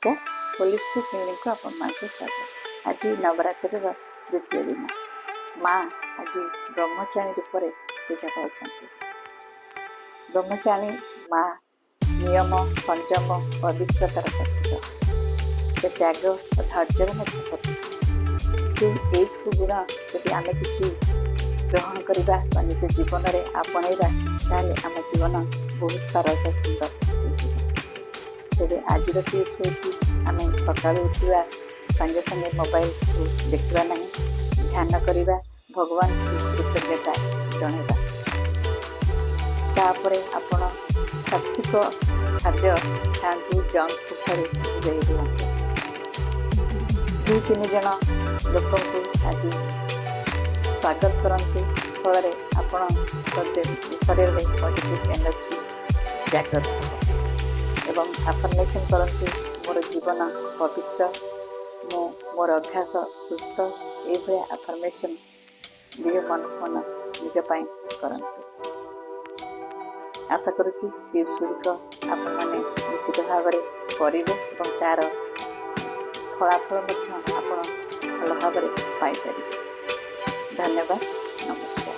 ନମସ୍କାର, ହୋଲିଷ୍ଟିକ୍ କ୍ଲିନିକକୁ ଆପଣମାନଙ୍କୁ ସ୍ୱାଗତ। ଆଜି ନବରାତ୍ରିର ଦ୍ୱିତୀୟ ଦିନ। ମା ଆଜି ବ୍ରହ୍ମଚାରିଣୀ ରୂପରେ ପୂଜା ପାଉଛନ୍ତି। ବ୍ରହ୍ମଚାରିଣୀ ମା ନିୟମ, ସଂଯମ, ପବିତ୍ରତାର ପ୍ରତୀକ। ସେ ତ୍ୟାଗ ଓ ଧୈର୍ଯ୍ୟର ମଧ୍ୟ ପ୍ରତୀକ। ଏଇସବୁ ଗୁଣ ଯଦି ଆମେ କିଛି ଗ୍ରହଣ କରିବା ବା ନିଜ ଜୀବନରେ ଆପଣେଇବା, ତାହେଲେ ଆମ ଜୀବନ ବହୁତ ସରସ, ସୁନ୍ଦର ହେଇଯିବ। ତେବେ ଆଜିର ଟିପ୍ସ ହେଉଛି, ଆମେ ସକାଳୁ ଉଠିବା ସାଙ୍ଗେ ସାଙ୍ଗେ ମୋବାଇଲକୁ ଦେଖିବା ନାହିଁ, ଧ୍ୟାନ କରିବା, ଭଗବାନଙ୍କୁ କୃତଜ୍ଞତା ଜଣାଇବା। ତାପରେ ଆପଣ ସାତ୍ତ୍ୱିକ ଖାଦ୍ୟ ଖାଆନ୍ତୁ, ଜଙ୍କ ଫୁଡ୍ ଠାରୁ ଦୂରେଇ ରୁହନ୍ତୁ। ଦୁଇ ତିନି ଜଣ ଲୋକଙ୍କୁ ଆଜି ସ୍ୱାଗତ କରନ୍ତୁ, ଫଳରେ ଆପଣଙ୍କ ଶରୀରରେ ପଜିଟିଭ୍ ଏନର୍ଜି ଜାଗ୍ରତ ହେବ। ଏବଂ ଆଫର୍ମେସନ୍ କରନ୍ତୁ, ମୋର ଜୀବନ ପବିତ୍ର, ମୁଁ ମୋର ଅଭ୍ୟାସ ସୁସ୍ଥ। ଏଇଭଳିଆ ଆଫର୍ମେସନ୍ ନିଜ ମନକୁ ମନ ନିଜ ପାଇଁ କରନ୍ତୁ। ଆଶା କରୁଛି ଟିପ୍ସ ଗୁଡ଼ିକ ଆପଣମାନେ ନିଶ୍ଚିତ ଭାବରେ କରିବେ ଏବଂ ତା'ର ଫଳାଫଳ ମଧ୍ୟ ଆପଣ ଭଲ ଭାବରେ ପାଇପାରିବେ। ଧନ୍ୟବାଦ, ନମସ୍କାର।